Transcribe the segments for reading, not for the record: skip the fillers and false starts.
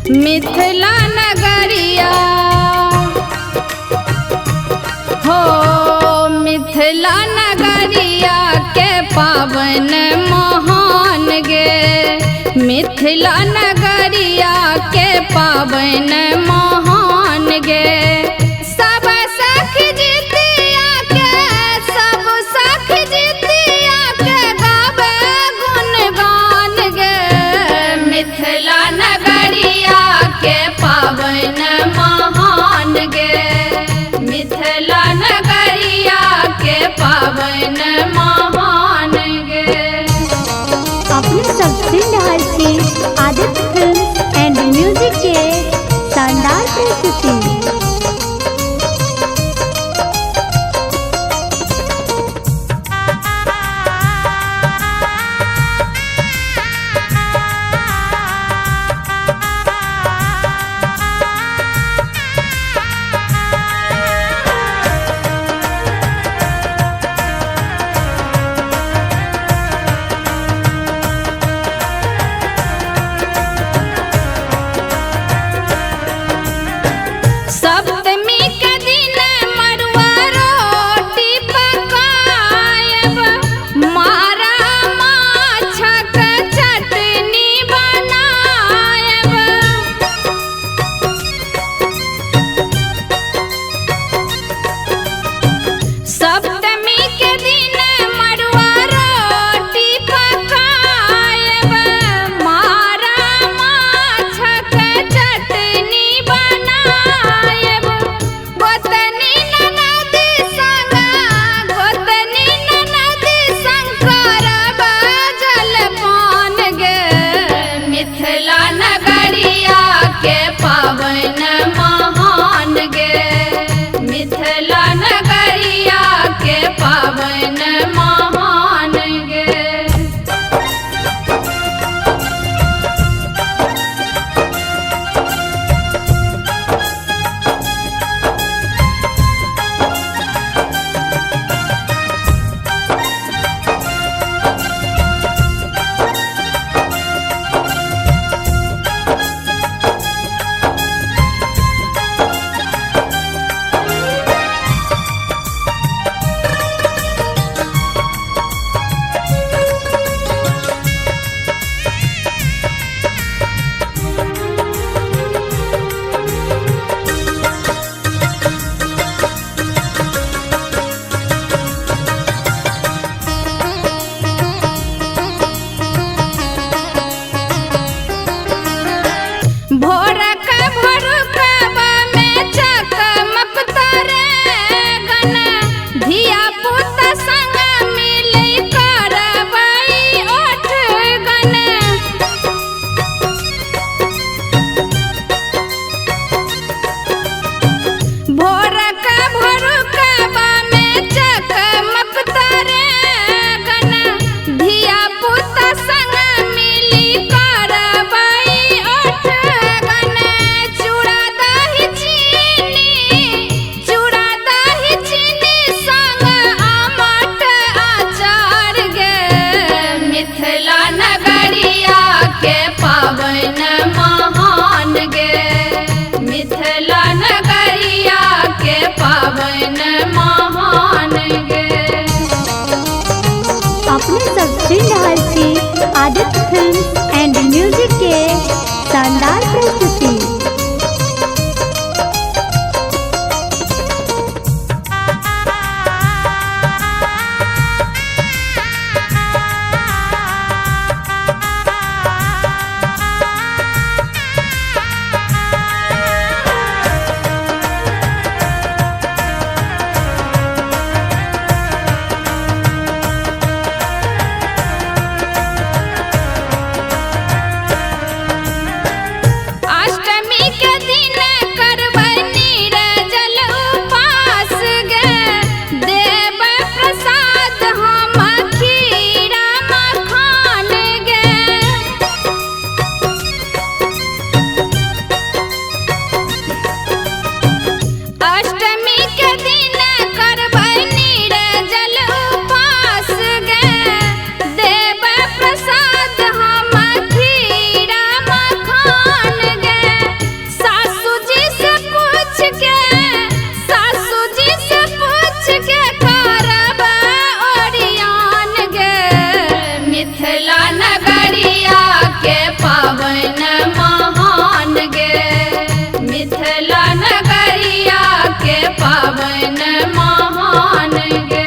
मिथिला नगरिया हो, मिथिला नगरिया के पावन महान गे, मिथिला नगरिया के पावन महान गे। सब सखी जितिया के, सब सखी जितिया के गावे गुणगान गे, मिथिला नगरिया के पावन महान गे, मिथिला नगरिया के पावन महान गे। अपने सब सुन रहल छी आदित्य फिल्म एंड म्यूजिक के शानदार प्रस्तुति। सप्तमी के दिन मरुआ रोटी पकायब, मारा माछक चटनी बनायब। सप्तमी के दिन मरुआ रोटी पकायब, मारा माछक चटनी बनायब। गोतनी ननद संग, गोतनी ननद संग करब जलपान गे, मिथिला नगरिया के पावन महान गे, मिथिला नगरिया के पावन महान गे। भोरक भोरकबा में चकमक तारे गन, धिया पुता संग मिली करबै ओठ गन। भोरक भोरकबा में चकमक तारे गन, धिया पुता संग मिली करबै ओठ गन। चूड़ा दही चीनी, चूड़ा दही चीनी संग आमट अचार गे, मिथिला नगरिया के पावन महान गे, मिथिला नगरिया के पावन महान गे। अपने सब सुन रहल छी आदित्य फिल्म एंड म्यूजिक के शानदार प्रस्तुति। अष्टमी मिथिला नगरिया के पावन महान गे, मिथिला नगरिया के पावन महान गे।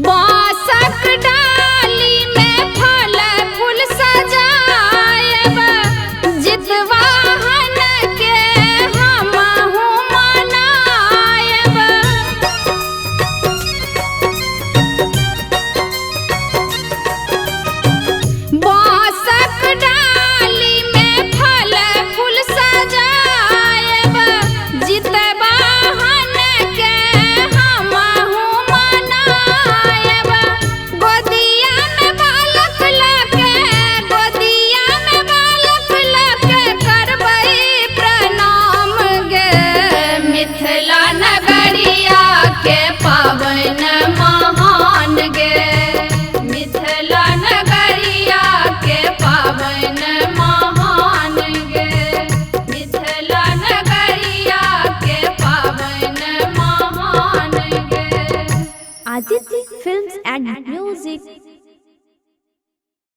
बाँसक डाली में फल फूल सजायब, जितवाहन के हमहु मनायब। बाँसक डाली में फल फूल सजायब, जितवाहन के हमहु मनायब। गोदिया में बालक लके, गोदिया में बालक लके करबै प्रणाम गे, मिथिला नगरिया के पावन महान गे, मिथिला नगरिया के पावन महान गे, मिथिला नगरिया के पावन महान गे। Aditya films and music.